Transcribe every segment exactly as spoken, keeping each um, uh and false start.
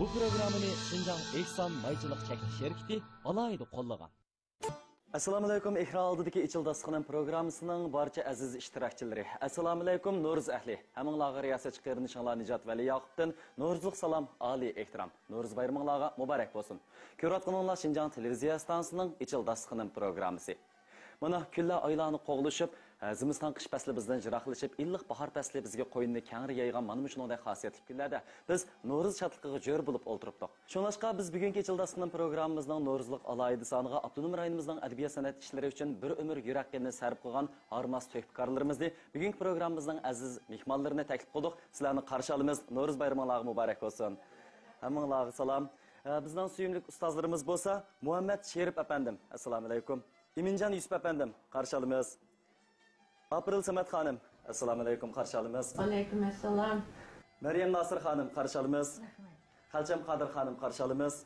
بۇ پروگراممىنى شىنجاڭ ئېھسان مايچىلىق چەكلىك شىركىتى ئالاھىدە قوللىغان. ئەسسالامۇئەلەيكۇم، ئېكران ئالدىدىكى ئېچىل داستىخىنىم پروگراممىسىنىڭ بارچە ئەزىز ئىشتىراكچىلىرى. ئەسسالامۇئەلەيكۇم، نورۇز ئەھلى. ھەممىڭلارغا رىياسەتچى قېرىندىشىڭلار نىجات ۋەلى ياقۇپتىن نورۇزلۇق سالام، ئالىي ئېھتىرام. نورۇز بايرىمىڭلارغا مۇبارەك بولسۇن. كۆرۈۋاتقىنىڭلار شىنجاڭ تېلېۋىزىيە ئىستانسىسىنىڭ ئېچىل داستىخىنىم پروگراممىسى. مانا، كۈنلەر ئايلارنى قوغلىشىپ، ھە، زىمىستان قىش پەسلى بىزدىن يىراقلىشىپ، ئىللىق باھار پەسلى بىزگە قوينىنى كەڭرى يايغان مانا مۇشۇنىڭدەك خاسىيەتلىك كۈنلەردە بىز نورۇز شادلىقىغا جۆر بولۇپ ئولتۇرۇپتۇق. شۇڭلاشقا بىز بۈگۈنكى ئېچىل داستىخىنىم پروگراممىمىزنىڭ نورۇزلۇق ئالاھىدە سانىغا ئاپتونوم رايونىمىزنىڭ ئەدەبىيات سەنئەت ئىشلىرى ئۈچۈن بىر ئۆمۈر يۈرەك قېنىنى سەرپ قىلغان ھارماس تۆھپىكارلىرىمىزنى، بۈگۈنكى پروگراممىمىزنىڭ ئەزىز مېھمانلىرىنى تەكلىپ قىلدۇق. سىلەرنى قارشى ئالىمىز. نورۇز بايرىمىڭلارغا مۇبارەك بولسۇن. ھەممىڭلارغا سالام. ھە، بىزنىڭ سۆيۈملۈك ئۇستازلىرىمىز بولسا مۇھەممەد شېرىپ ئەپەندىم. ئەسسالامۇئەلەيكۇم. ئىمىنجان يۈسۈپ ئەپەندىم، قارشى ئالىمىز. ئاپرىل سەمەت خانىم، ئەسسالامۇئەلەيكۇم، قارشى ئالىمىز. ۋەئەلەيكۇم ئەسسالام. مەريەم ناسىر خانىم، قارشى ئالىمىز. رەھمەت. خەلچەم قادىر خانىم، قارشى ئالىمىز.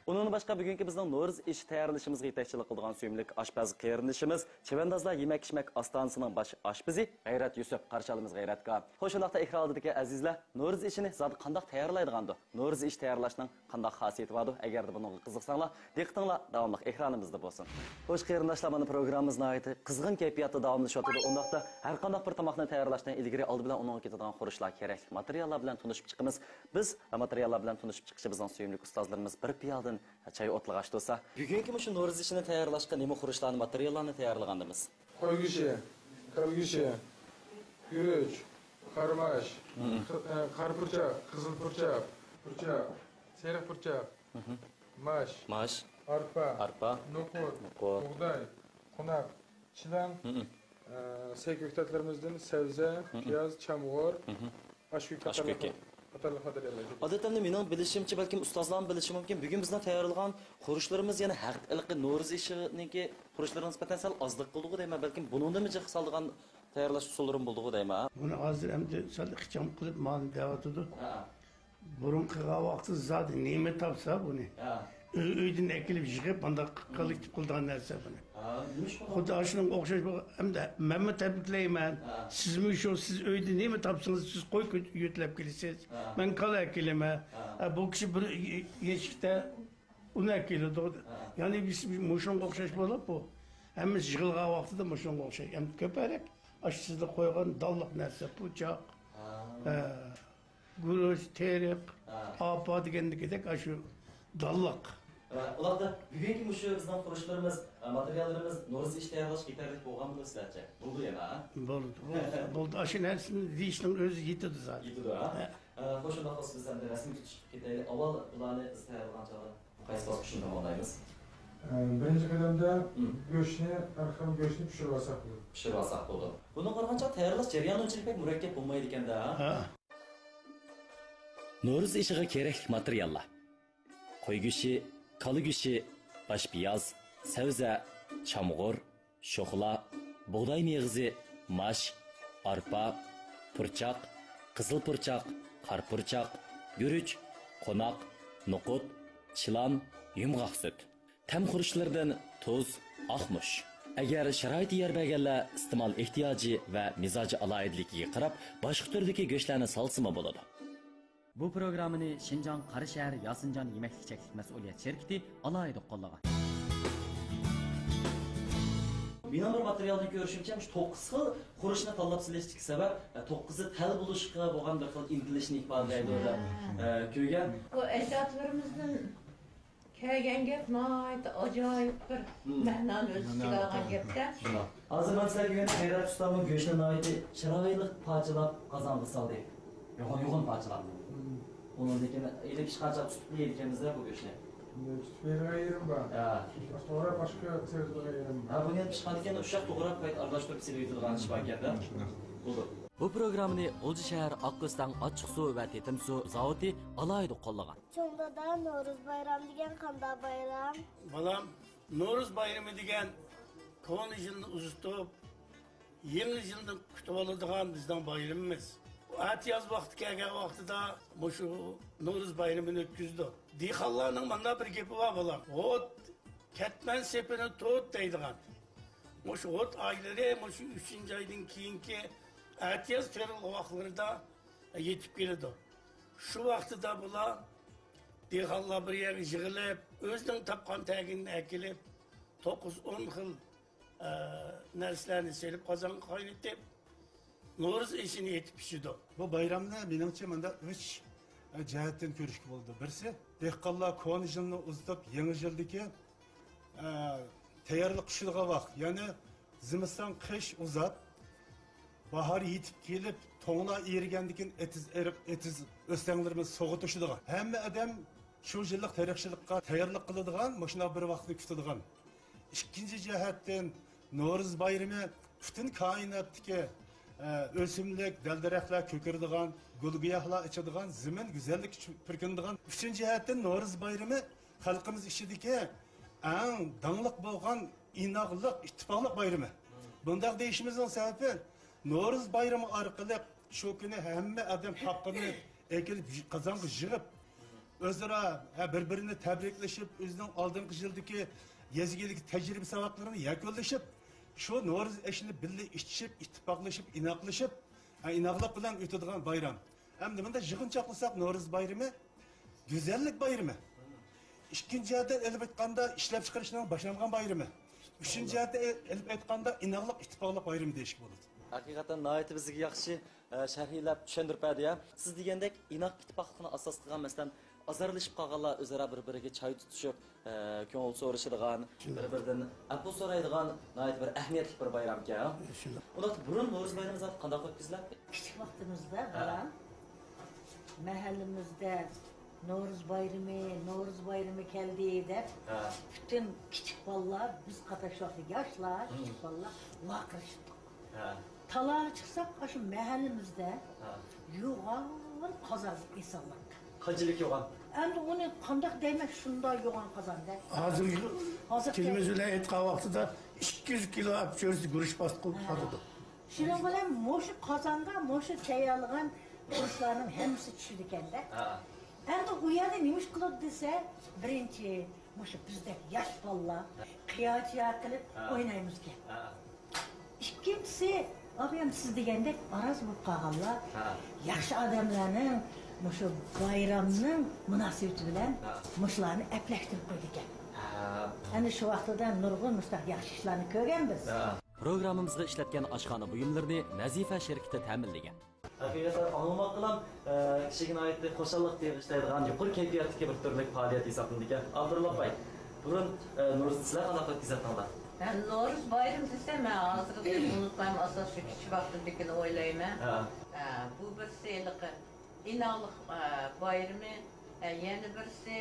ئۇنىڭدىن باشقا، بۈگۈنكى بىزنىڭ نورۇز ئېشى تەييارلىشىمىزغا يېتەكچىلىك قىلىدىغان سۆيۈملۈك ئاشپەز قېرىندىشىمىز، چەۋەندازلار يېمەك-ئىچمەك ئاستانىسىنىڭ باش ئاشپىزى غەيرەت يۈسۈپ، قارشى ئالىمىز غەيرەت ئاكا. خوش، شۇنداقتا ئېكران ئالدىدىكى ئەزىزلەر، نورۇز ئېشىنى زادى قانداق تەييارلايدىغاندۇ؟ نورۇز ئېشى تەييارلاشنىڭ قانداق خاسىيىتى باردۇ؟ ئەگەردە بۇنىڭغا قىزىقساڭلار، دىققىتىڭلار داۋاملىق ئېكرانىمىزدا بولسۇن. خوش، قېرىنداشلار، مانا پروگراممىمىز ناھايىتى قىزغىن كەيپىياتتا داۋاملىشىۋاتىدۇ. ئۇنداقتا ھەر قانداق بىر تاماقنى تەييارلاشتىن ئىلگىرى ئالدى بىلەن ئۇنىڭغا كېتىدىغان خۇرۇچلار، كېرەكلىك ماتېرىياللار بىلەن تونۇشۇپ چىقىمىز. بىز ماتېرىياللار بىلەن تونۇشۇپ چىقىشى بىزنىڭ سۆيۈملۈك ئۇستازلىرىمىز بىر پىيالىدىن چاي ئوتلىغاچ تۇرسا، بۈگۈنكى مۇشۇ نورۇز ئېشىنى تەييارلاشقا نېمە خۇرۇچلارنى، ماتېرىياللارنى تەييارلىغاندىمىز؟ قوي گۆشى، كالا گۆشى، گۈرۈچ، قارىماچ، مم. ق-، ئە، قارا پۇرچاق، قىزىل پۇرچاق، پۇرچاق، سېرىق پۇرچاق، مم. ماش، ماش، ئارپا، ئارپا، نوقۇت، نوقۇت، بۇغداي، قوناق، چىلان، مم. ئە، سەي كۆكتاتلىرىمىزدىن سەۋزە، مم. پىياز، چامغۇر، مم. ئاشكۆكى ئاشكۆكى. قاتارلىق، قاتارلىق ماتېرىياللار. ئادەتتە مېنىڭ بىلىشىمچە، بەلكىم ئۇستازلارمۇ بىلىشى مۇمكىن، بۈگۈن بىزنىڭ تەييارلىغان خۇرۇچلىرىمىز يەنە ھەق-، ھېلىقى نورۇز ئېشىنىڭكى خۇرۇچلىرىغا نىسبەتەن سەل ئازلىق قىلدىغۇ دەيمەن. بەلكىم بۇنىڭدىنمۇ جىق سالىدىغان تەييارلاش ئۇسۇللىرىمۇ بولدىغۇ دەيمەن. بۇنى ھازىر ئەمدى سەل ئىخچام قىلىپ مانا دەۋاتىدۇ. ھە. بۇرۇن قىلغان ۋاقتى زادى نېمە تاپسا بۇنى. ھە. ئۆ-، ئۆيدىن ئەكېلىپ يىغىپ مانداق كوللېكتىپ قىلىدىغان نەرسە بۇنى. ھە، نېمىشقا؟ خۇددى ئاشۇنىڭغا ئوخشاش بۇ. ئەمدى مەنمۇ تەبرىكلەيمەن. ھە. سىزمۇ شۇ، سىز ئۆيدە نېمە تاپسىڭىز، سىز قوي كۆ-، يۆتلەپ كېلىسىز. ھە. مەن كالا ئەكېلىمەن. ھە. ھە، بۇ كىشى بىر يەشىكتە ئۇن ئەكېلىدۇ. ھە. يەنى بىز مۇشۇنىڭغا ئوخشاش بولۇپ بۇ. ھەممىسى يىغىلغان ۋاقتىدا مۇشۇنىڭغا ئوخشاش. ئەمدى كۆپرەك ئاشۇ سىزدە قويغان دانلىق نەرسە، پۇرچاق، ھە. ھە. گۈرۈچ، تېرىق، ھە. ئارپا دېگەندىكىدەك ئاشۇ دانلىق. ھە، ئۇنداقتا بۈگۈنكى مۇشۇ بىزنىڭ خۇرۇچلىرىمىز، ھە، ماتېرىياللىرىمىز نورۇز ئېشى تەييارلاشقا يېتەرلىك بولغان بولىدۇ سىلەرچە؟ بولدى يەنە، ھە؟ بولدى، بولدى، بولدى. ئاشۇ نەرسىنى دېيىشنىڭ ئۆزى يېتىدۇ زادى. يېتىدۇ، ھە؟ ھە. ئە، خوش، ئۇنداق بولسا بىز ئەمدى رەسمىي تۇتۇشقا كېتەيلى. ئاۋۋال بۇلارنى بىز تەييارلىغان چاغدا قايسى باسقۇچنى تاماملايمىز؟ ئە، بىرىنچى قەدەمدە مم. گۆشنى، ھەر خىل گۆشنى پىشۇرۇپ ئالساق بولىدۇ. پىشۇرۇپ ئالساق بولىدۇ. بۇنىڭغا قارىغانچە تەييارلاش جەريانى ئۇنچىلىك بەك مۇرەككەپ بولمايدىكەن-دە، ھە؟ ھە. نورۇز ئېشىغا كېرەكلىك ماتېرىياللار: قوي گۆشى، كالا گۆشى، باش پىياز، سەۋزە، چامغۇر، شوخلا، بۇغداي مېغىزى، ماش، ئارپا، پۇرچاق، قىزىل پۇرچاق، قارا پۇرچاق، گۈرۈچ، قوناق، نوقۇت، چىلان، يۇمغاق سۈت. تەم خۇرۇچلىرىدىن تۇز، ئاقمۇچ. ئەگەر شارائىتى يار بەرگەنلەر ئىستېمال ئېھتىياجى ۋە مىزاجى ئالاھىدىلىكىگە قاراپ، باشقا تۈردىكى گۆشلەرنى سالسىمۇ بولىدۇ. بۇ پروگراممىنى شىنجاڭ قاراشەھەر ياسىنجان يېمەكلىك چەكلىك مەسئۇلىيەت شىركىتى ئالاھىدە قوللىغان. مېنىڭ بىر ماتېرىيالدىن كۆرۈشۈمچە، مۇشۇ توققۇز خىل خۇرۇچنى تاللاپ سېلىشتىكى سەۋەب، ئە، توققۇزى تەل بولۇشقا بولغان بىر خىل ئىنتىلىشنى ئىپادىلەيدۇ دەپ، ئە، كۆرگەن. بۇ ئەجدادلىرىمىزدىن كەلگەن گەپ، ناھايىتى ئاجايىپ بىر مم. مەنانى ئۆز ئىچىگە ئالغان گەپتە. شۇنداق. ھازىر مەن سىلەرگە بۈگۈن خەيرەت ئۇستامنىڭ گۆشىنى ناھايىتى چىرايلىق پارچىلاپ قازانغا سالدى. يوغان، يوغان پارچىلاپ. مم. ئۇنىڭدىن كېيىن ئېلىپ ئىشقانچە تۇتۇپ يەيدىكەنمىزدە بۇ گۆشنى. تۇتۇپ يەيدىغان يېرىم بار. ھە. توغرا باشقا سېلىدىغان يېرىم بار. ھە، بۇنى ئېلىپ ئىشقاندىن كېيىن ئۇششاق توغراپ قايتا ئارىلاشتۇرۇپ سېلىۋېتىدىغان ئىش باركەن-دە. شۇنداق. بولدى. بۇ پروگراممىنى غۇلجا شەھەر ئاقئۆستەڭ ئاچچىقسۇ ۋە تېتىمسۇ زاۋۇتى ئالاھىدە قوللىغان. چوڭ دادا، نورۇز بايرام دېگەن قانداق بايرام؟ بالام، نورۇز بايرىمى دېگەن كونا يىلنى ئۇزىتىپ، يېڭى يىلنى كۈتۈپ ئالىدىغان بىزنىڭ بايرىمىمىز. ئەتىياز ۋاقتى كەلگەن ۋاقتىدا مۇشۇ نورۇز بايرىمىنى ئۆتكۈزىدۇ. دېھقانلارنىڭ مانداق بىر گېپى بار، بالام. «ئوت، كەتمەن سېپىنى تۇت» دەيدىغان. مۇشۇ ئوت ئايلىرى مۇشۇ ئۈچىنچى ئايدىن كېيىنكى ئەتىياز تېرىلغۇ ۋاقىتلىرىدا يېتىپ كېلىدۇ. شۇ ۋاقتىدا بۇلار دېھقانلار بىر يەرگە يىغىلىپ، ئۆزىنىڭ تاپقان تەگىنىنى ئەكېلىپ، توققۇز ئون خىل، ئە، نەرسىلەرنى سېلىپ، قازانغا قاينىتىپ، نورۇز ئېشىنى ئېتىپ ئىچىدۇ. بۇ بايرامنى، مېنىڭچە، مۇندا ئۈچ، ئە، جەھەتتىن كۆرۈشكە بولىدۇ. بىرسى، دېھقانلار كونا يىلنى ئۇزىتىپ، يېڭى يىلدىكى، ئە، تەييارلىق ئىشلىرىغا ۋاق، يەنى زىمىستان، قىش ئۇزاپ، باھار يېتىپ كېلىپ، توڭلار ئېرىگەندىن كېيىن ئېتىز، ئېرىق، ئېتىز ئۆستەڭلىرىمىز سوغۇق توشىدىغان. ھەممە ئادەم شۇ يىللىق تېرىقچىلىققا تەييارلىق قىلىدىغان، مۇشۇنداق بىر ۋاقىتنى كۈتىدىغان. ئىككىنچى جەھەتتىن، نورۇز بايرىمى پۈتۈن كائىناتتىكى، ئە، ئۆسۈملۈك، دەل-دەرەخلەر كۆكىرىدىغان، گۈل-گىياھلار ئېچىدىغان، زېمىن گۈزەللىككە چۆ-، پۈركىنىدىغان. ئۈچىنچى جەھەتتىن، نورۇز بايرىمى خەلقىمىز ئىچىدىكى ئەڭ داڭلىق بولغان ئىناقلىق، ئىتتىپاقلىق بايرىمى. بۇنداق دېيىشىمىزنىڭ سەۋەبى، نورۇز بايرىمى ئارقىلىق شۇ كۈنى ھەممە ئادەم تاپقىنىنى ئەكېلىپ، قازانغا يىغىپ، ئۆزئارا، ھە، بىر-بىرىنى تەبرىكلىشىپ، ئۆزىنىڭ ئالدىنقى يىلدىكى يەزگىلىك تەجرىبە-ساۋاقلىرىنى يەكۈنلىشىپ، شۇ نورۇز ئېشىنى بىللە ئىچىشىپ، ئىتتىپاقلىشىپ، ئىناقلىشىپ، ھە، ئىناقلىق بىلەن ئۆتىدىغان بايرام. ئەمدى مۇنداق يىغىنچاقلىساق، نورۇز بايرىمى گۈزەللىك بايرىمى. ئىككىنچى جەھەتتىن ئېلىپ ئېيتقاندا، ئىشلەپچىقىرىشنىڭ باشلانغان بايرىمى. ئۈچىنچى جەھەتتىن ئېلىپ ئېيتقاندا، ئىناقلىق، ئىتتىپاقلىق بايرىمى دېيىشكە بولىدۇ. ھەقىقەتەن ناھايىتى بىزگە ياخشى، ئە، شەرھلەپ چۈشەندۈرۈپ بەردى يا. سىز دېگەندەك ئىناق ئىتتىپاقلىقنى ئاساس قىلغان، مەسىلەن، ئازارلىشىپ قالغانلار ئۆزئارا بىر-بىرىگە چاي تۇتۇشۇپ، ئە، كۆڭۈل سورىشىدىغان، بىر-بىرىدىن ئەپۇ سورايدىغان ناھايىتى بىر ئەھمىيەتلىك بىر بايرامكەن. شۇنداق. ئۇنداقتا بۇرۇن نورۇز بايرىمى زادى قانداق ئۆتكۈزۈلەتتى؟ كىچىك ۋاقتىمىزدا، ھە، بالام، مەھەللىمىزدە نورۇز بايرىمى، نورۇز بايرىمى كەلدى دەپ، ھە، پۈتۈن كىچىك بالىلار، بىز قاتناشلىق ياشلار، كىچىك بالىلار ۋارقىرىشاتتۇق. ھە. تالاغا چىقساق، ئاشۇ مەھەللىمىزدە، ھە، يوغان قازان ئېسىلاتتى. قانچىلىك يوغان؟ ئەمدى ئۇنى قانداق دەيمەن، شۇنداق يوغان قازاندا. ھازىرقى، ھازىر تىلىمىز بىلەن ئېيتقان ۋاقتىدا ئىككى يۈز كىلو ئاپچۆرىسى گۈرۈچ باستۇرۇپ، ھە، ساتىدۇ. شۇنىڭ بىلەن مۇشۇ قازانغا مۇشۇ تەييارلىغان گۈرۈچلەرنىڭ ھەممىسى چۈشىدىكەن-دە. ھە. ئەمدى ئۇ يەردە نېمە ئىش قىلىدۇ دېسە، بىرىنچى، مۇشۇ بىزدەك ياش بالىلار قىيا-چىيا قىلىپ، ھە، ئوينايمىزكەن. ھە. ئىككىنچىسى، ئابىيام سىز دېگەندەك ئاراز بولۇپ قالغانلار، ھە، ياخشى ئادەملەرنىڭ مۇشۇ بايرامنىڭ مۇناسىۋىتى بىلەن، ھە، مۇشۇلارنى ئەپلەشتۈرۈپ قويىدىكەن. ھە. ئەنە شۇ ۋاقتىدا نۇرغۇن مۇشۇنداق ياخشى ئىشلارنى كۆرگەن بىز. ھە. پروگراممىمىزغا ئىشلەتكەن ئاشخانا بۇيۇملىرىنى نەزىپە شىركىتى تەمىنلىگەن. ھەقىقەتەن ئاڭلىماققىلا، ئە، كىشىگە ناھايىتى خۇشاللىق بېغىشلايدىغان يۇقىرى كەيپىياتتىكى بىر تۈرلۈك پائالىيەت ھېسابلىنىدىكەن. ئابدۇرۇللا ئاپاي، بۇرۇن، ئە، نورۇزنى سىلەر قانداق ئۆتكۈزەتتىڭلار؟ ھە، نورۇز بايرىمى دېسە، مەن ھازىرغىچە ئۇنتۇمايمەن، ئاساسىي شۇ كىچىك ۋاقتىمدىكىنى ئويلايمەن. ھە. ھە، بۇ بىرسى ھېلىقى ئىناقلىق، ئە، بايرىمى، ئە، يەنە بىرسى،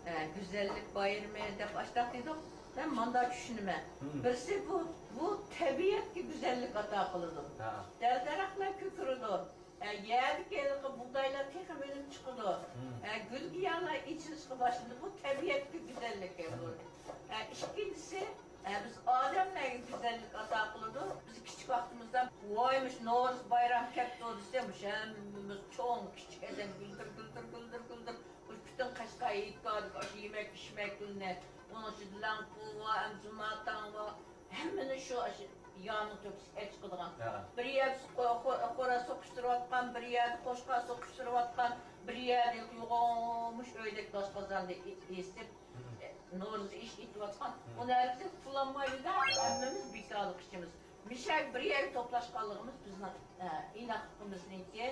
ئە، گۈزەللىك بايرىمى دەپ ئاشتاق دېدۇق. مەن مانداق چۈشىنىمەن. مم. بىرسى بۇ، بۇ تەبىئەتكە گۈزەللىك ئاتا قىلىدۇ. ھە. دەل-دەرەخلەر كۆكىرىدۇ. ئە، يەردىكى ھېلىقى بۇغدايلار تېخىمۇ ئۈنۈم چىقىدۇ. مم. ئە، گۈل-گىياھلار ئېچىلىشقا باشلىدى. بۇ تەبىئەتكە گۈزەللىك بۇ. مم. ئە، ئىككىنچىسى، ئە، بىز ئادەملەرگە گۈزەللىك ئاتا قىلىدۇ. بىز كىچىك ۋاقتىمىزدا، ۋاي، مۇشۇ نورۇز بايرام كەپتۇ دېسە، مۇشۇ ھەممىمىز چوڭ، كىچىك ئادەم گۈلدۈر، گۈلدۈر، گۈلدۈر، گۈلدۈر. مۇشۇ پۈتۈن قەشقەر ھېيتگاھىدىكى ئاشۇ يېمەك-ئىچمەكلىرىنى، ئۇنىڭ ئىچىدە لەڭپۇ بار، ئەمزۇماتاڭ بار، ھەممىنى شۇ ئاشۇ يارنىڭ تۆپىسىگە ئەچىقىدىغان. ھە. بىر يەردە خو-، خو-، خوراز سوقۇشتۇرۇۋاتقان، بىر يەردە قوچقار سوقۇشتۇرۇۋاتقان، بىر يەردە يوغان مۇشۇ ئۆيدەك داشقازاندا ئېسىپ، نورۇز ئېشى ئېتىۋاتقان. ئۇنى ھەرگىز پۇللانمايلىدا، ھەممىمىز بىكارلىق ئىچىمىز. مۇشۇ بىر يەرگە توپلاشقانلىقىمىز بىزنىڭ، ئە، ئىناقلىقىمىزنىڭكى،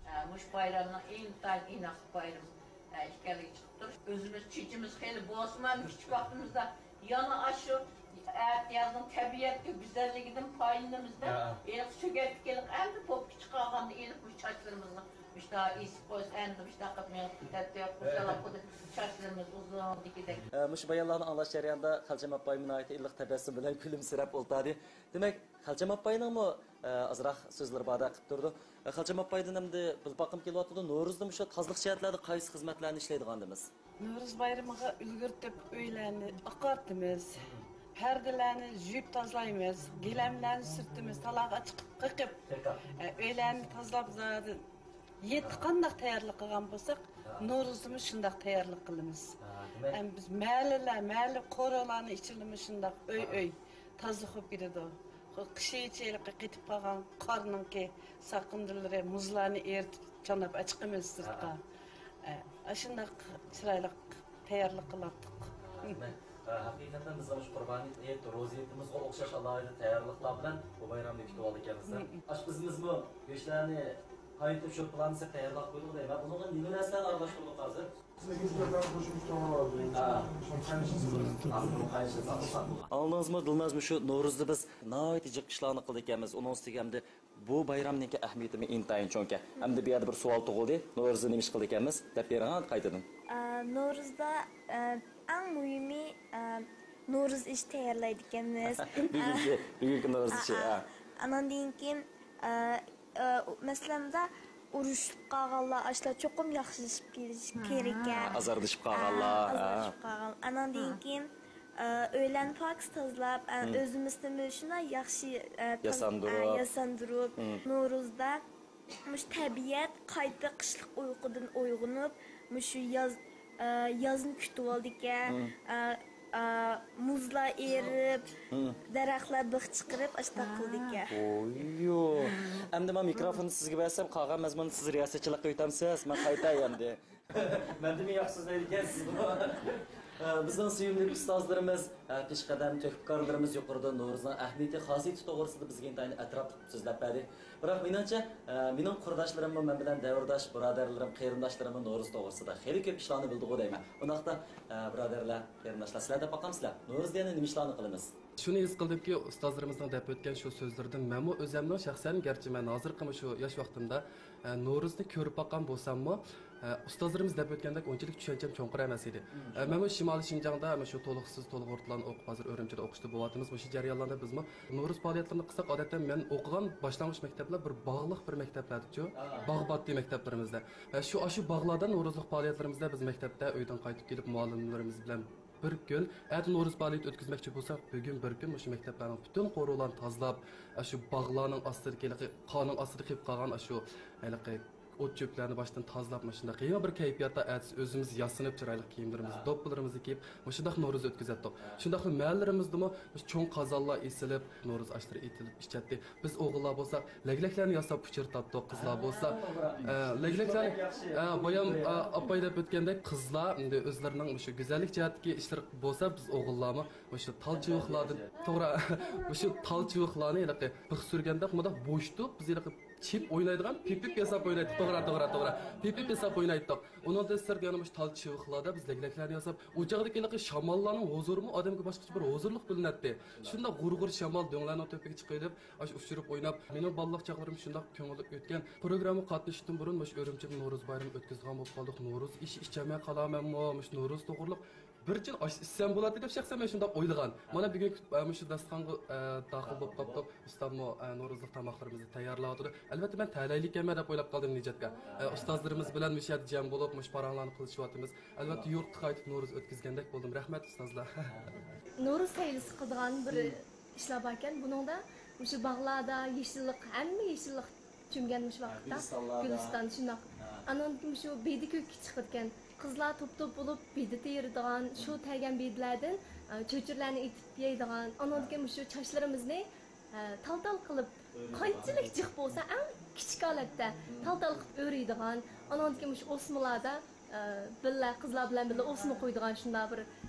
ئە، مۇشۇ بايرامنىڭ ئىنتايىن ئىناقلىق بايرىمى، ئە، ئىكەنلىكى چىقىپ تۇرۇپ، ئۆزىمىز چېچىمىز خېلى بولسىمۇ، كىچىك ۋاقتىمىزدا يەنە ئاشۇ ئەتىيازنىڭ تەبىئەتكە گۈزەللىكىدىن پايدىلىنىمىزدا، ھە، ھېلىقى سۆگەتكە كېلىپ، ئەمدى پوپكا چىقارغاندا ئېلىپ، مۇشۇ چاچلىرىمىزغا مۇشۇنداق ئېسىپ قويسا، ئەمدى مۇشۇنداق قىلىپ مېڭىپ كېتەتتۇق، خۇشال قىلىپ چاچلىرىمىز ئۇزۇندىكىدەك. ئە، مۇشۇ بايانلارنى ئاڭلاش جەريانىدا خەلچەم ئاپايمۇ ناھايىتى ئىللىق تەبەسسۇم بىلەن كۈلۈمسىرەپ ئولتۇردى. دېمەك، خەلچەم ئاپاينىڭمۇ، ئە، ئازراق سۆزلىرى باردەك قىلىپ تۇرىدۇ. ئە، خەلچەم ئاپايدىن ئەمدى بىلىپ باققۇم كېلىۋاتىدۇ، نورۇزدا مۇشۇ تازىلىق جەھەتلەردە قايسى خىزمەتلەرنى ئىشلەيدىغاندىمىز؟ نورۇز بايرىمىغا ئۈلگۈرتۈپ ئۆيلەرنى ئاقارتىمىز، پەردىلەرنى يۇيۇپ تازىلايمىز، گىلەملەرنى سۈرتىمىز، تالاغا چىقىپ قېقىپ، ئە، ئۆيلەرنى تازىلاپ زادى يەتتە قانداق تەييارلىق قىلغان بولساق، ھە، نورۇزدىمۇ شۇنداق تەييارلىق قىلىمىز. ھە، دېمەك، ئەمما بىز مەھەللىلەر، مەھەللە قورۇلارنىڭ ئىچىدىمۇ شۇنداق ئۆي، ھە، ئۆي تازىلىق بولۇپ كېتىدۇ. خو-، قىشىچە ھېلىقى قېتىپ قالغان قارنىڭكى ساقىندىلىرى، مۇزلارنى ئېرىتىپ چاناپ ئەچىقىمىز سىرتقا. ھە. ئە، ئاشۇنداق چىرايلىق تەييارلىق قىلاتتۇق. ھە، ھەقىقەتەن بىزنىڭ شۇ قۇربان ھېيت، روزا ھېيتىمىزغا ئوخشاش ئالاھىدە تەييارلىقلار بىلەن بۇ بايرامنى كۈتۈۋالىدىكەنمىز. ئاشپىزىمىزمۇ گۆشلەرنى قايتىپ شورپىلارنى سېلىپ تەييارلاپ قويدۇق دەيمەن. بۇنىڭغا نېمە نەرسىلەرنى ئارىلاشتۇردۇق ھازىر؟ ھە. ئاڭلىدىڭىزمۇ، دىلناز، مۇشۇ نورۇزدا بىز ناھايىتى جىق ئىشلارنى قىلىدىكەنمىز. ئۇنىڭ ئۈستىگە ئەمدى بۇ بايرامنىڭكى ئەھمىيىتىمۇ ئىنتايىن چوڭكەن. ئەمدى بۇ يەردە بىر سوئال تۇغۇلدى. نورۇزدا نېمە ئىش قىلىدىكەنمىز؟ دەپ بېرىڭ قايتىدىن. ئە، نورۇزدا، ئە، ئەڭ مۇھىمى، ئە، نورۇز ئېشى تەييارلايدىكەنمىز. بۈگۈنكى، بۈگۈنكى نورۇز ئېشى، ئا، ئا. ئا. ئاناندىن كېيىن، ئە، ئە، مەسىلەن، ئۇرۇشۇپ قالغانلار ئاشۇلار چوقۇم ياخشىلىشىپ كېلىشى كېرەك. ئازارلىشىپ قالغانلار، ئا، ئا. ئازارلىشىپ قالغان. ئاناندىن كېيىن، ئە، ئۆيلەرنى پاكىز تازىلاپ، ئە، ئۆزىمىزنىمۇ شۇنداق ياخشى، ئە، تاز-، ياساندۇرۇپ. ئە، ياساندۇرۇپ، نورۇزدا مۇشۇ تەبىئەت قايتا قىشلىق ئۇيقۇدىن ئويغىنىپ، مۇشۇ ياز، ئە، يازنى كۈتۈۋالىدىكەن. ئە، ئە، مۇزلار ئېرىپ، دەرەخلەر بىخ چىقىرىپ، ئاشۇنداق قىلىدىكەن. ئوييو. ئەمدى مەن مىكروفوننى سىزگە بەرسەم، قالغان مەزمۇننى سىز رىياسەتچىلىككە ئۆتەمسىز؟ مەن قايتاي ئەمدى. مەندىمۇ ياخشى سۆزلەيدىكەنسىز. ئە، بىزنىڭ سۆيۈملۈك ئۇستازلىرىمىز، ئە، پېشقەدەم تۆھپىكارلىرىمىز يۇقىرىدا نورۇزنىڭ ئەھمىيىتى، خاسىيىتى توغرىسىدا بىزگە ئىنتايىن ئەتراپلىق سۆزلەپ بەردى. بىراق مېنىڭچە، ئە، مېنىڭ قۇرداشلىرىممۇ مەن بىلەن دەۋرداش، بۇرادەرلىرىم، قېرىنداشلىرىممۇ نورۇز توغرىسىدا خېلى كۆپ ئىشلارنى بىلىدىغۇ دەيمەن. ئۇنداقتا، ئە، بۇرادەرلەر، قېرىنداشلار، سىلەر دەپ باقامسىلەر؟ نورۇز دېگەندە نېمە ئىشلارنى قىلىمىز؟ شۇنى ھېس قىلدىمكى، ئۇستازلىرىمىزنىڭ دەپ ئۆتكەن شۇ سۆزلىرىدىن مەنمۇ ئۆزەمنىڭ شەخسەن، گەرچە مەن ھازىرقىمۇ شۇ ياش ۋاقتىمدا، ئە، نورۇزنى كۆرۈپ باققان بولساممۇ، ئە، ئۇستازلىرىمىز دەپ ئۆتكەندەك ئۇنچىلىك چۈشەنچەم چوڭقۇر ئەمەس ئىدى. ئە، مەنمۇ شىمالىي شىنجاڭدا مۇشۇ تولۇقسىز، تولۇق ئوتلاردىن ئوقۇپ، ھازىر ئۈرۈمچىدە ئوقۇشتا بولۇۋاتىمىز. مۇشۇ جەريانلاردا بىزمۇ نورۇز پائالىيەتلىرىنى قىلساق، ئادەتتە مەن ئوقۇغان باشلانغۇچ مەكتەپلەر بىر باغلىق بىر مەكتەپلەردىچۇ، باغ باتتى مەكتەپلىرىمىزدە. ئە، شۇ، ئاشۇ باغلاردا نورۇزلۇق پائالىيەتلىرىمىزدە بىز مەكتەپتە ئۆيدىن قايتىپ كېلىپ مۇئەللىملىرىمىز بىلەن بىر كۈن، ئەتە نورۇز پائالىيىتى ئۆتكۈزمەكچى بولساق، بۈگۈن بىر كۈن مۇشۇ مەكتەپلەرنىڭ پۈتۈن قورۇلارنى تازىلاپ، ئاشۇ باغلارنىڭ ئاستىدىكى، ھېلىقى قارنىڭ ئاستىدا قېلىپ قالغان ئاشۇ ھېلىقى ئوت چۆپلەرنى باشتىن تازىلاپ، مۇشۇنداق يېڭى بىر كەيپىياتتا ئەتىسى ئۆزىمىز ياسىنىپ، چىرايلىق كىيىملىرىمىزنى، دوپپىلىرىمىزنى كىيىپ، مۇشۇنداق نورۇز ئۆتكۈزەتتۇق. شۇنداقلا مەھەللىلىرىمىزدىمۇ مۇشۇ چوڭ قازانلار ئېسىلىپ، نورۇز ئاشلىرى ئېتىلىپ ئىچەتتى. بىز ئوغۇللار بولساق، لەگلەكلەرنى ياساپ ئۇچرىتاتتۇق، قىزلار بولسا، ئە، لەگلەكلەرنى، ئە، بايام، ئە، ئاپاي دەپ ئۆتكەندەك، قىزلار ئەمدى ئۆزلىرىنىڭ مۇشۇ گۈزەللىك جەھەتتىكى ئىشلىرى بولسا، بىز ئوغۇللارمۇ مۇشۇ تال چىۋىقلاردىن، توغرا، مۇشۇ تال چىۋىقلارنى ھېلىقى بىخ سۈرگەندەك مۇنداق بوشىتىپ، بىز ھېلىقى چېپ ئوينايدىغان پىپىپ ياساپ ئوينايتتۇق. توغرا، توغرا، توغرا. پىپىپ ياساپ ئوينايتتۇق. ئۇنىڭدىن سىرت يەنە مۇشۇ تال چىۋىقلاردا بىز لەگلەكلەرنى ياساپ، ئۇ چاغدىكى ھېلىقى شاماللارنىڭ ھۇزۇرىمۇ ئادەمگە باشقىچە بىر ھۇزۇرلۇق بىلىنەتتى. شۇنداق غۇر-غۇر شامال دۆڭلەرنىڭ تۆپىگە چىقىۋېلىپ، ئاشۇ ئۇچۇرۇپ ئويناپ، مېنىڭ بالىلىق چاغلىرىم شۇنداق كۆڭۈللۈك ئۆتكەن. پروگراممىغا قاتنىشىشتىن بۇرۇن مۇشۇ ئۈرۈمچىدە نورۇز بايرىمى ئۆتكۈزىدىغان بولۇپ قالدۇق. نورۇز ئېشى ئىچەلمەي قالارمەنمۇ؟ مۇشۇ نورۇز توغرىلىق بىر چىن ئاش ئىچسەم بولاتتى دەپ شەخسەن مەن شۇنداق ئويلىغان. مانا بۈگۈن، ئە، مۇشۇ داستىخانغا، ئە، داخىل بولۇپ قاپتۇق. ئۇستاممۇ، ئە، نورۇزلۇق تاماقلىرىمىزنى تەييارلاۋاتىدۇ. ئەلۋەتتە مەن تەلەيلىككەنمەن دەپ ئويلاپ قالدىم نىجاتكا. ئە، ئۇستازلىرىمىز بىلەن مۇشۇ يەردە جەم بولۇپ مۇشۇ پاراڭلارنى قىلىشىۋاتىمىز. ئەلۋەتتە يۇرتقا قايتىپ نورۇز ئۆتكۈزگەندەك بولدۇم. رەھمەت ئۇستازلار. نورۇز سەيلىسى قىلىدىغان بىر ئىشلار باركەن. بۇنىڭدا مۇشۇ باغلاردا يېشىللىق، ھەممە يېشىللىق چۈمگەن مۇشۇ ۋاقىتتا. گۈلىستانلاردا. گۈلىستان، شۇنداق. ھە. ئانان كېيىن مۇشۇ بېدە كۆككە چىقىدىكەن. قىزلار توپ-توپ بولۇپ بېدە تېرىيدىغان، شۇ تەرگەن بېدىلەردىن، ئە، چۆچۈرىلەرنى ئېتىپ يەيدىغان. ئانان كېيىن مۇشۇ چاچلىرىمىزنى، ئە، تال-تال قىلىپ، قانچىلىك جىق بولسا، ئەڭ كىچىك ھالەتتە تال-تال قىلىپ ئۆرۈيدىغان. ئانان كېيىن مۇشۇ ئوسمىلاردا، ئە، بىللە، قىزلار بىلەن بىللە ئوسما قويىدىغان شۇنداق بىر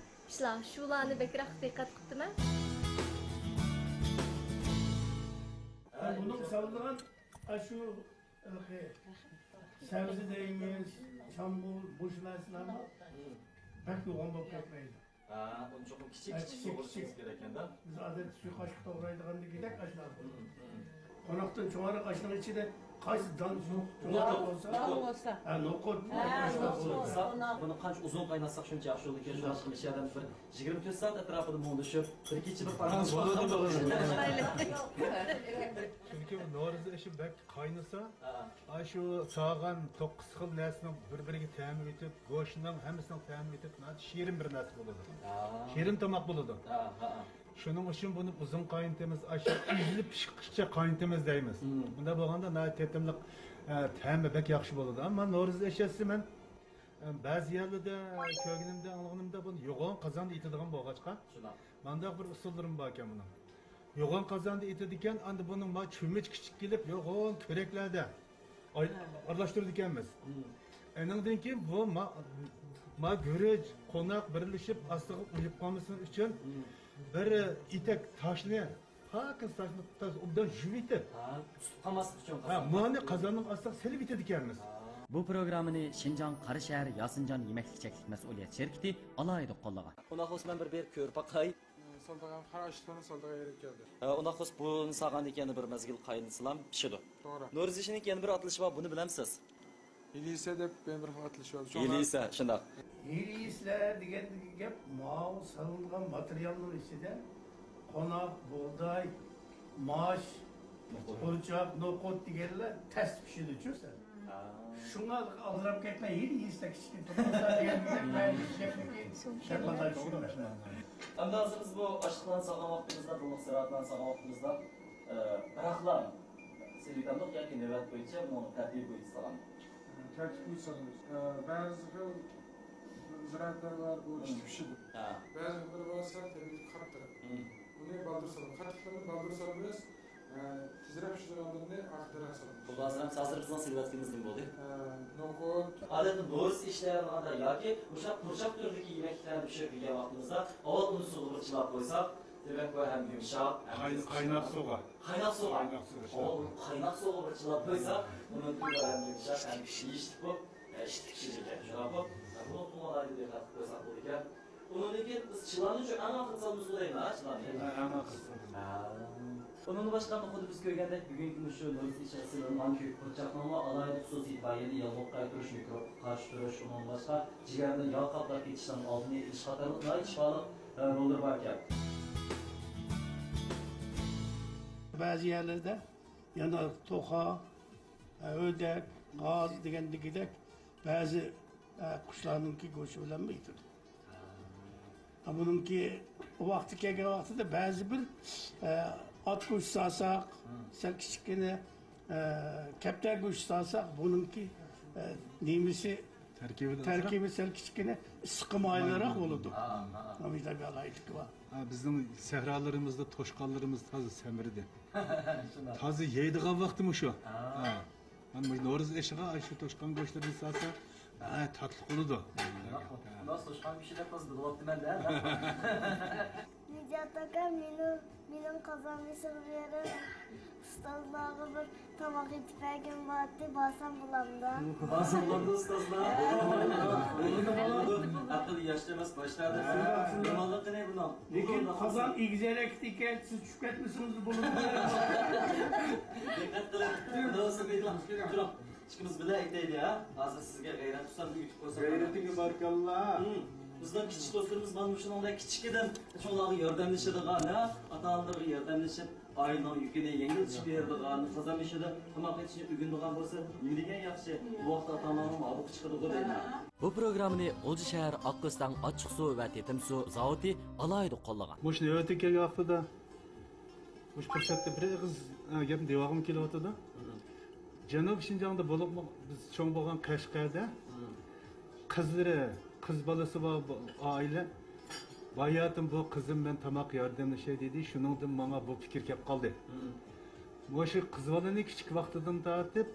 ئىشلار. شۇلارنى بەكرەك دىققەت قىپتىمەن. بۇنىڭ سالىدىغان ئاشۇ ھېلىقى سەۋزە دەيمىز، چامغۇر، مۇشۇ نەرسىلەرمۇ بەك يوغان بولۇپ كەتمەيدۇ. ھە، ئۇنى چوقۇم كىچىك ھە، كىچىك كىچىك، توغرىسىڭىز كىچىك. كېرەككەندە. بىز ئادەتتە سۇ قاشۇق توغرايدىغاندىكىدەك ئاشۇنداق. قوناقتىن چوڭراق ئاشنىڭ ئىچىدە قايسى دان چوڭراق بولسا، نوقۇر بولسا. ھە، نوقۇر. ھە، نوقۇر بولسا. بۇنى قانچە ئۇزۇن قايناتساق شۇنچە ياخشى بولىدىكەن. شۇڭلاشقا مۇشۇ يەردە بىر يىگىرمە تۆت سائەت ئەتراپىدا مۇڭدىشىپ، بىر كېچە بىر پاراڭلىشىپ بولىدۇ، بولىدۇ. چۈنكى نورۇز ئېشى بەك قاينىسا، ھە. ئاشۇ سالغان توققۇز خىل نەرسىنىڭ بىر-بىرىگە تەمى ئۆتۈپ، گۆشنىڭ ھەممىسىنىڭ تەمى ئۆتۈپ، ناھايىتى شېرىن بىر نەرسە بولىدۇ. ھە. شېرىن تاماق بولىدۇ. ھە، ھە. شۇنىڭ ئۈچۈن بۇنى ئۇزۇن قاينىتىمىز، ئاشۇ ئېزىلىپ پىشقىچە قاينىتىمىز دەيمىز. مم. بۇنداق بولغاندا ناھايىتى تېتىملىق، ئە، تەمى بەك ياخشى بولىدۇ. ئەمما نورۇز ئېشى مەن، ئە، بەزى يەرلەردە كۆرگىنىمدە، ئاڭلىغىنىمدا بۇنى يوغان قازاندا ئېتىدىغان بولغاچقا، شۇنداق. مانداق بىر ئۇسۇللىرىمۇ باركەن بۇنىڭ. يوغان قازاندا ئېتىدىكەن، ئاندىن بۇنىڭ ما چۆمۈچ كىچىك كېلىپ، يوغان كۆرەكلەردە ئاي-، ھە. ئارىلاشتۇرىدىكەنمىز. مم. ئەنىڭدىن كېيىن بۇ ما، ما گۈرۈچ، قوناق بىرلىشىپ ئاستىغا ئۇيۇپ قالمىسۇن ئۈچۈن بىر ئېتەك تاشنى، پاكىز تاشنى تازا ئوبدان يۇيۇۋېتىپ، ھە، تۇتۇپ قالماسلىق ئۈچۈن ھە، قازانغا. مۇنى قازاننىڭ ئاستىغا سېلىۋېتىدىكەنمىز. بۇ پروگراممىنى شىنجاڭ قاراشەھەر ياسىنجان يېمەكلىك چەكلىك مەسئۇلىيەت شىركىتى ئالاھىدە قوللىغان. ئۇنداق بولسا مەن بىر بېرىپ كۆرۈپ باقاي. سالىدىغان قارا ئاشلىقلارنى سالىدىغان يەرگە كەلدى. ھە، ئۇنداق بولسا بۇنى سالغاندىن كېيىن بىر مەزگىل قاينىتسىلام پىشىدۇ. توغرا. نورۇز ئېشىنىڭ يەنە بىر ئاتىلىشى بار، بۇنى بىلەمسىز؟ ھېلىسە دەپ يەنە بىر خىل ئاتىلىشى بار. ھېلىسە، شۇنداق. ھېلىسە دېگەندىكى گەپ، ماۋۇ سېلىنغان ماتېرىيالنىڭ ئىچىدە قوناق، بۇغداي، ماش، پۇرچاق، نوقۇت دېگەنلەر تەستە پىشىدۇچۇ سەل. ھە. شۇڭا ئالدىراپ كەتمەي، ھېلىسە كىچىككىنە تۇرۇڭلار دېگەن گەپ، مەن ئىشلەپمىكىن، دەپ ئاتاپ چۈشۈرمەن. ئەمدى ھازىر بىز بۇ ئاشلىقلارنى سالغان ۋاقتىمىزدا، بۇ زىرائەتلەرنى سالغان ۋاقتىمىزدا، ئە، بىراقلا سېلىۋېتەمدۇق ياكى نۆۋەت بويىچە بۇنىڭ تەرتىپى بويىچە سالامدۇق؟ تەرتىپ بويىچە سالىمىز. ئە، بەزى خىل زىرائەتلەر بار، بۇ تېزلا پىشىدۇ. ھە. بەزى خىللىرى بار، سەل تەبىئىتى قاتتىق. ھىم. ئۇنى بالدۇر سالىمىز. قاتتىقلىرىنى بالدۇر سالىمىز. ئە، تېزرەك پىشىدىغانلىرىنى ئاخىرراق سالىمىز. خۇلاسە، ھازىر بىزنىڭ سېلىۋەتكىنىمىز نېمە بولدى؟ ئە، نوقۇت. ئادەتتە نورۇز ئىشلەيدىغاندا ياكى مۇشۇنداق پۇرچاق تۈرىدىكى يېمەكلىكلەرنى پىشۇرۇپ يېگەن ۋاقتىمىزدا ئاۋۋال ئۇنى سۇغا بىر چىلاپ قويساق، دېمەك، بۇ ھەم يۇمشاق، ھەم قاي-، قايناق سۇغا. قايناق سۇغا. قايناق سۇغا. ئاۋۋال قايناق سۇغا بىر چىلاپ قويساق، ئۇنىڭ تېزرەك يۇمشاق ھەم يېيىشلىك بولۇپ، ئىشتىك پىشىدىكەن. شۇنداقمۇ؟ بۇنىڭغا ئالاھىدە دىققەت قىلىپ قويساق بولىدىكەن. ئۇنىڭدىن كېيىن بىز چىلاننى شۇ ئەڭ ئاخىرىدا سالىمىز دەيمەن، ھە، چىلاننى. ھە، ئەڭ ئاخىرىدا. ھە. ئۇنىڭدىن باشقا خۇددى بىز كۆرگەندەك، بۈگۈنكى مۇشۇ نورۇز ئېشىغا سېلىنغان كۆك پۇرچاقنىڭمۇ ئالاھىدە خۇسۇسىيىتى بار، يەنى ياللۇغ قايتۇرۇش، مىكروبقا قارشى تۇرۇش، ئۇنىڭدىن باشقا جىگەردىن ياغ قاپلاپ كېتىشنىڭ ئالدىنى ئېلىش قاتارلىق ناھايىتى شىپالىق، ئە، روللىرى باركەن. بەزى يەرلەردە يەنە توخۇ، ئە، ئۆردەك، غاز دېگەندىكىدەك بەزى، ئە، قۇشلارنىڭكى گۆشى بىلەنمۇ يېتىدۇ. بۇنىڭكى ۋاقتى كەلگەن ۋاقتىدا بەزى بىر، ئە، ئات گۆشى سالساق، سەل كىچىككىنە، ئە، كەپتەر گۆشى سالساق، بۇنىڭكى، ئە، نېمىسى، تەركىبى سەل كىچىككىنە ئىسسىقى مايىلراق بولىدۇ. ھا، ھا. ۋىتامىن ئالاھىدىلىكى بار. ھا، بىزنىڭ سەھرالىرىمىزدا توشقانلىرىمىز تازا سەمرىدى. شۇنداق. تازا يەيدىغان ۋاقتى مۇشۇ. ھا. ھا. مانا مۇشۇ نورۇز ئېشىغا شۇ توشقان گۆشلىرىنى سالسا، ھە، تاتلىق بولىدۇ. شۇنداق. توشقان گۆشى دەپ ھازىر بىلىۋاپتىمەن-دە. نىجات ئاكا، مېنىڭ، مېنىڭ قازان بېشىغا بېرىپ، ئۇستازلارغا بىر تاماق ئېتىپ بەرگىن بارتى، بارسام بولامدۇ؟ بارسام بولامدۇ، ئۇستازلار؟ بولىدۇ، بولىدۇ. ئەقىل ياشتا ئەمەس، باشتا. يامانلىقى نېمە بۇنىڭ؟ لېكىن قازان ئېگىز ھەرىكەت ئىكەن، سىز چۈشۈپ كەتمىسىڭىز بولىدۇ. دىققەت قىلىڭ. تۇرۇڭ. ئىككىمىز بىللە ئېيتايلى، ھە؟ ھازىر سىزگە غەيرەت تۇتسام، ئۆگىتىپ قويسام. غەيرىتىڭگە باركاللا. ھىم. بىزنىڭ كىچىك دوستلىرىمىز مانا مۇشۇنىڭدەك كىچىكىدىن چوڭلارغا ياردەملىشىدىغان، ھە؟ ئاتا-ئانىلىرىغا ياردەملىشىپ، ئائىلىنىڭ يۈكىنى يەڭگىللىتىشكە بېرىدىغان، قازان بېشىدا تاماق ئېتىشنى ئۆگىنىدىغان بولسا، نېمە دېگەن ياخشى. بۇ ۋاقىتتا ئاتا-ئانىنىڭ ھاردۇقى چىقىدىغۇ دەيمەن. بۇ پروگراممىنى غۇلجا شەھەر ئاقئۆستەڭ ئاچچىقسۇ ۋە تېتىمسۇ زاۋۇتى ئالاھىدە قوللىغان. مۇشۇ نۆۋەتتىكى ۋاقتىدا مۇشۇ پۇرسەتتە بىر ئېغىز، ئە، گەپنى دېۋالغۇم كېلىۋاتىدۇ. جەنۇبىي شىنجاڭدا بولۇپمۇ بىز چوڭ بولغان قەشقەردە قىزلىرى، قىز بالىسى بار بۇ ئائىلە، باياتىن بۇ قىزىم مەن تاماق ياردەملىشەي دېدى، شۇنىڭدىن ماڭا بۇ پىكىر كەپ قالدى. مۇشۇ قىز بالىنى كىچىك ۋاقتىدىن تارتىپ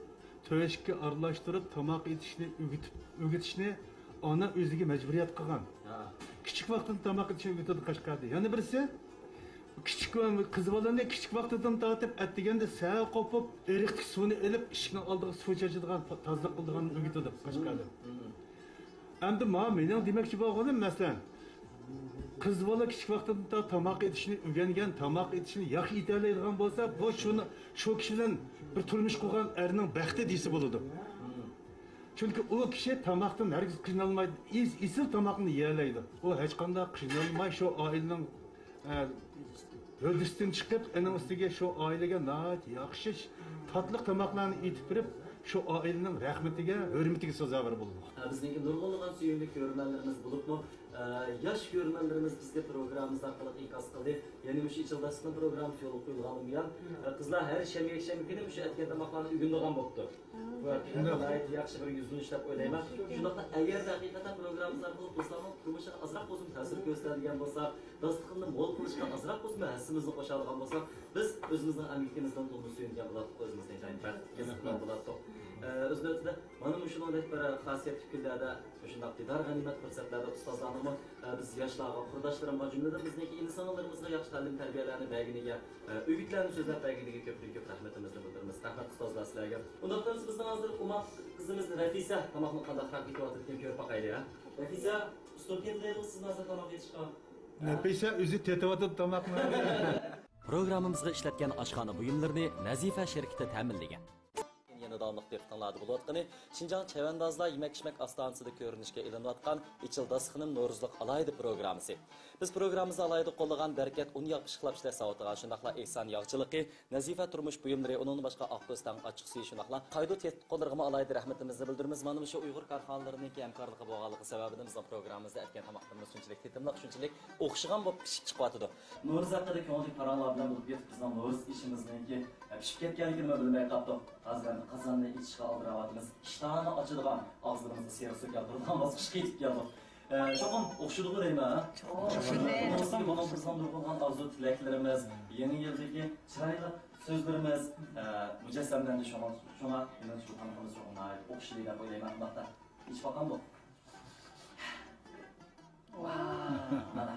تۆشۈككە ئارىلاشتۇرۇپ تاماق ئېتىشنى ئۆگىتىپ، ئۆگىتىشنى ئانا ئۆزىگە مەجبۇرىيەت قىلغان. ھە. كىچىك ۋاقتىدىن تاماق ئېتىشنى ئۆگىتىدۇ قەشقەردە. يەنە بىرسى، كىچىك ۋە قىز بالىنى كىچىك ۋاقتىدىن تارتىپ ئەتىگەندە سەھەر قوپۇپ، ئېرىقتىكى سۇنى ئېلىپ، ئىشىكنىڭ ئالدىغا سۇ چاچىدىغان، تازىلىق قىلىدىغاننى ئۆگىتىدۇ قەشقەردە. ئەمدى ما مېنىڭ دېمەكچى بولغىنىم، مەسىلەن، قىز بالا كىچىك ۋاقتىدىن تا-، تاماق ئېتىشنى ئۆگەنگەن، تاماق ئېتىشنى ياخشى ئېتەلەيدىغان بولسا، بۇ شۇنى، شۇ كىشى بىلەن بىر تۇرمۇش قۇرغان ئەرنىڭ بەختى دېسە بولىدۇ. چۈنكى ئۇ كىشى تاماقتىن ھەرگىز قىينالمايدۇ، ئېس-، ئېسىل تاماقنى يېيەلەيدۇ. ئۇ ھېچقانداق قىينالماي شۇ ئائىلىنىڭ، ئە، ھۆددىسىدىن چىقىپ، ئېنىڭ ئۈستىگە شۇ ئائىلىگە ناھايىتى ياخشى، تاتلىق تاماقلارنى ئېتىپ بېرىپ، شۇ ئائىلىنىڭ رەھمىتىگە، ھۆرمىتىگە سازاۋەر بولىدۇ. ھە، بىزنىڭكى نۇرغۇنلىغان سۆيۈملۈك كۆرۈرمەنلىرىمىز بولۇپمۇ، ئە، ياش كۆرۈرمەنلىرىمىز بىزگە پروگراممىمىز ئارقىلىق ئىنكاس قىلدى. يەنى مۇشۇ ئىچىلداسلىقنىڭ پروگراممىسى يولغا قويۇلغاندىن بۇيان، ئە، قىزلار ھەر شەنبە، يەكشەنبە كۈنى مۇشۇ ئەتكەن تاماقلارنى ئۆگىنىدىغان بوپتۇ. بۇ ھەقىقەتەن ناھايىتى ياخشى بىر يۈزلىنىش دەپ ئويلايمەن. شۇنداقلا ئەگەر ھەقىقەتەن پروگراممىمىز ئارقىلىق دوستلارنىڭ تۇرمۇشىغا ئازراق بولسىمۇ تەسىر كۆرسىتەلىگەن بولساق، داستىخىننى مول قىلىشقا ئازراق بولسىمۇ ھەسسىمىزنى قوشالىغان بولساق، بىز ئۆزىمىزنىڭ ئەمگىكىمىزدىن تولىمۇ سۆيۈنگەن بولاتتۇق، ئۆزىمىزنى ئىنتايىن بەختلىك ھېس قىلغان بولاتتۇق. ئە، ئۆز نۆۋىتىدە مانا مۇشۇنىڭدەك بىر خاسىيەتلىك كۈنلەردە، مۇشۇنداق دىدار غەنىيمەت پۇرسەتلەردە ئۇستازلارنىڭمۇ، ئە، بىز ياشلارغا، قۇرداشلىرىمغا، جۈملىدىن بىزنىڭكى ئىنسانلىرىمىزغا ياخشى تەلىم-تەربىيەلەرنى بەرگىنىگە، ئە، ئۆگۈتلەرنى سۆزلەپ بەرگىنىگە كۆپتىن كۆپ رەھمىتىمىزنى بىلدۈرىمىز. رەھمەت ئۇستازلار سىلەرگە. ئۇنداقتا بىزنىڭ ھازىر ئوماق قىزىمىز نەفىسە تاماقنى قانداقراق ئېتىۋاتىدىكەن كۆرۈپ باقايلى، ھە؟ نەفىسە، ئۇستۇم كېلىدۇ سىزنى ھازىر تاماق ئېتىشقا. نەپىسە ئۆزى تېتىۋاتىدۇ تاماقنى. پروگراممىمىزغا ئىشلەتكەن ئاشخانا بۇيۇملىرىنى نەزىفە شىركىتى تەمىنلىگەن. يەنە داۋاملىق دىققىتىڭلاردا بولۇۋاتقىنى شىنجاڭ چەۋەندازلار يېمەك-ئىچمەك ئاستانىسىدا كۆرۈنۈشكە ئېلىنىۋاتقان ئىچىل داستىخىنىم نورۇزلۇق ئالاھىدە پروگراممىسى. بىز پروگراممىمىزدا ئالاھىدە قوللىغان بەرىكەت ئۇن ياغ پىششىقلاپ ئىشلەش زاۋۇتىغا، شۇنداقلا ئېھسان ياغچىلىقى، نەزىفە تۇرمۇش بۇيۇملىرى، ئۇنىڭدىن باشقا ئاقكۆز تاڭ ئاچچىقسۈيى، شۇنداقلا قايدۇ تېتىتقۇلىرىغىمۇ ئالاھىدە رەھمىتىمىزنى بىلدۈرىمىز. مانا مۇشۇ ئۇيغۇر كارخانىلىرىنىڭكى ھەمكارلىقى بولغانلىقى سەۋەبىدىن بىزنىڭ پروگراممىمىزدا ئەتكەن تاماقلىرىمىز شۇنچىلىك تېتىملىق، شۇنچىلىك ئوخشىغان بولۇپ پىشىپ چىقىۋاتىدۇ. نورۇز ھەققىدە كۆڭۈلدىكى پاراڭلار بىلەن بولۇپ يېتىپ، بىزنىڭ نورۇز ئېشىمىزنىڭكى پىشىپ كەتكەنلىكىنىمۇ بىلمەي قاپتۇق. ھازىر ئەمدى قازاننى ئېچىشقا ئالدىراۋاتىمىز. ئىشتىھانى ئاچىدىغان، ئاغزىمىزغا سېرىق سۇ كەلتۈرىدىغان باسقۇچقا يېتىپ كەلدۇق. ئە، چوقۇم ئوخشىدىغۇ دەيمەن، ھە؟ ئوخشىدى. بۇنىڭ بىزنىڭ نۇرغۇنلىغان ئارزۇ تىلەكلىرىمىز، يېڭى يىلدىكى چىرايلىق سۆزلىرىمىز، ئە، مۇجەسسەملەندى. شۇڭا، شۇڭا مېنىڭ شۇ تامىقىمىز چوقۇم ناھايىتى ئوخشىدى دەپ ئويلايمەن. ئۇنداقتا ئىچىپ باقامدۇق؟ ۋاھ، مانا.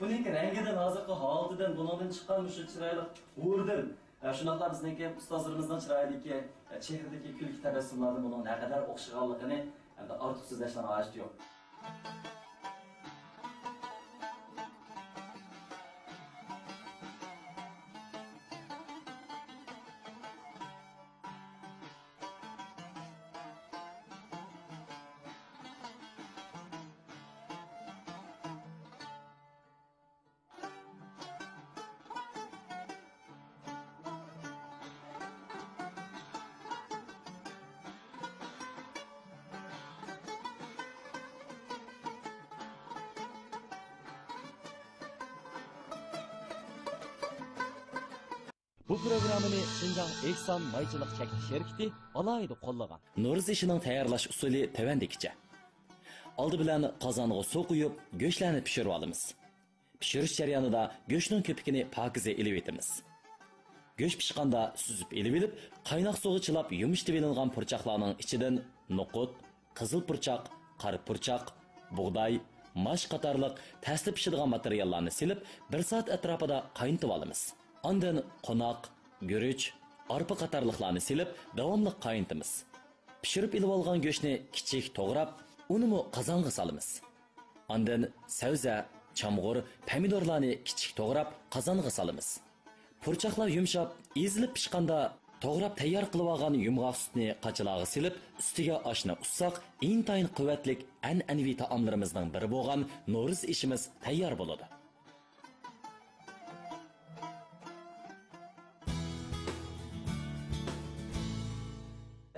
بۇنىڭكى رەڭگىدىن، ھازىرقى ھالىتىدىن، بۇنىڭدىن چىققان مۇشۇ چىرايلىق ھۇردىن، ئە، شۇنداقلا بىزنىڭكى ئۇستازلىرىمىزنىڭ چىرايىدىكى، ئە، چېھرىدىكى كۈلكە تەبەسسۇملاردىن بۇنىڭ نەقەدەر ئوخشىغانلىقىنى ئەمدى ئارتۇق سۆزلەشنىڭ ھاجىتى يوق. بۇ پروگراممىنى شىنجاڭ ئېھسان مايچىلىق چەكلىك شىركىتى ئالاھىدە قوللىغان. نورۇز ئېشىنىڭ تەييارلاش ئۇسۇلى تۆۋەندىكىچە. ئالدى بىلەن قازانغا سۇ قۇيۇپ، گۆشلەرنى پىشۇرۇۋالىمىز. پىشۇرۇش جەريانىدا گۆشنىڭ كۆپۈكىنى پاكىزە ئېلىۋېتىمىز. گۆش پىشقاندا سۈزۈپ ئېلىۋېلىپ، قايناق سۇغا چىلاپ يۇمشىتىۋېلىنغان پۇرچاقلارنىڭ ئىچىدىن نوقۇت، قىزىل پۇرچاق، قارا پۇرچاق، بۇغداي، ماش قاتارلىق تەستە پىشىدىغان ماتېرىياللارنى سېلىپ، بىر سائەت ئەتراپىدا قاينىتىۋالىمىز. ئاندىن قوناق، گۈرۈچ، ئارپا قاتارلىقلارنى سېلىپ، داۋاملىق قاينىتىمىز. پىشۇرۇپ ئېلىۋالغان گۆشنى كىچىك توغراپ، ئۇنىمۇ قازانغا سالىمىز. ئاندىن سەۋزە، چامغۇر، پەمىدۇرلارنى كىچىك توغراپ، قازانغا سالىمىز. پۇرچاقلار يۇمشاپ، ئېزىلىپ پىشقاندا، توغراپ تەييار قىلىۋالغان يۇمغاق سۈتنى قاچىلارغا سېلىپ، ئۈستىگە ئاشنى ئۇسساق، ئىنتايىن قۇۋۋەتلىك ئەنئەنىۋى تائاملىرىمىزنىڭ بىرى بولغان نورۇز ئېشىمىز تەييار بولىدۇ.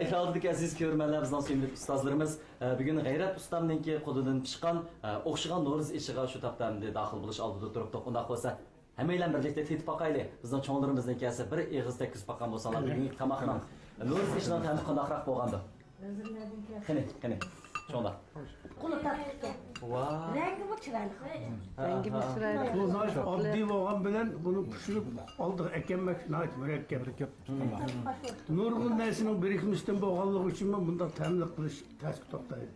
ئېكران ئالدىدىكى ئەزىز كۆرۈرمەنلەر، بىزنىڭ سۆيۈملۈك ئۇستازلىرىمىز، ئە، بۈگۈن غەيرەت ئۇستامنىڭكى قولىدىن پىشقان، ئە، ئوخشىغان نورۇز ئېشىغا شۇ تاپتا ئەمدى داخىل بولۇش ئالدىدا تۇرۇپتۇق. ئۇنداق بولسا، ھەممەيلەن بىرلىكتە تېتىپ باقايلى. بىزنىڭ چوڭلىرىمىزنىڭكى ئەسلى بىر ئېغىز تەگكۈزۈپ باققان بولساڭلار، بۈگۈنكى تاماقنىڭ نورۇز ئېشىنىڭ تەمى قانداقراق بولغاندۇ؟ قېنى، قېنى، چوڭلار. قولى تاتلىقكەن. ۋاھ. رەڭگىمۇ چىرايلىق. رەڭگىمۇ چىرايلىق. بۇ ناھايىتى ئاددىي بولغان بىلەن بۇنى پىشۇرۇپ ئالدىغا ئەكەلمەك ناھايىتى مۇرەككەپ. مۇرەككەپ. نۇرغۇن نەرسىنىڭ بىرىكمىسىدىن بولغانلىقى ئۈچۈنمۇ بۇنداق تەملىك قىلىش تەسكە توختايدۇ.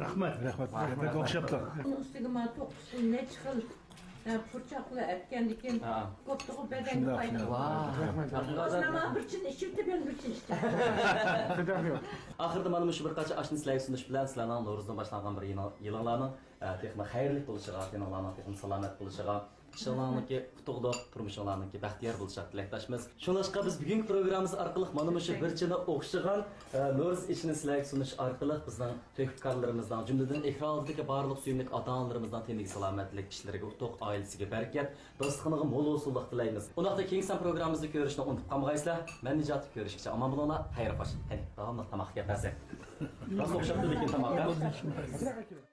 رەھمەت. رەھمەت. رەھمەت. بەك ئوخشاپتۇ. ئۇنىڭ ئۈستىگە مانا توققۇز خىل، نەچچە خىل، ئە، پۇرچاقلار ئەتكەندىكىن، ھە. كوپتىغۇ بەدەنگە پايدىلىق. ۋاھ. ھەقىقەتەن. مانا بىر چىن ئىچىۋېتىپ، يەنە بىر چىن ئىچىۋېتىپ. ئاخىرىدا مانا مۇشۇ بىر قاچا ئاشنى سىلەرگە سۇنۇش بىلەن سىلەرنىڭ نورۇزدىن باشلانغان بىر يېڭى يىلىڭلارنىڭ، ئە، تېخىمۇ خەيرلىك بولۇشىغا، تېنىڭلارنىڭ تېخىمۇ سالامەت بولۇشىغا، ئىشىڭلارنىڭكى ئۇتۇقلۇق، تۇرمۇشۇڭلارنىڭكى بەختىيار بولۇشىغا تىلەكداشمىز. شۇڭلاشقا بىز بۈگۈنكى پروگراممىمىز ئارقىلىق مانا مۇشۇ بىر چىنە ئوخشىغان، ئە، نورۇز ئېشىنى سىلەرگە سۇنۇش ئارقىلىق بىزنىڭ تۆھپىكارلىرىمىزنىڭ، جۈملىدىن ئېكران ئالدىدىكى بارلىق سۆيۈملۈك ئاتا-ئانىلىرىمىزنىڭ تېنىگە سالامەتلىك، ئىشلىرىگە ئۇتۇق، ئائىلىسىگە بەرىكەت، داستىخىنىغا مول ھوسۇللۇق تىلەيمىز. ئۇنداقتا كېيىنكى سان پروگراممىمىزدا كۆرۈشنى ئۇنتۇپ قالمىغايسىلەر. مەن نىجات، كۆرۈشكىچە ئامان بولۇڭلار. خەير خوش. قېنى، داۋاملىق تاماق يەپ بەرسەك. راست ئوخشاپتۇ لېكىن تاماق، ھە؟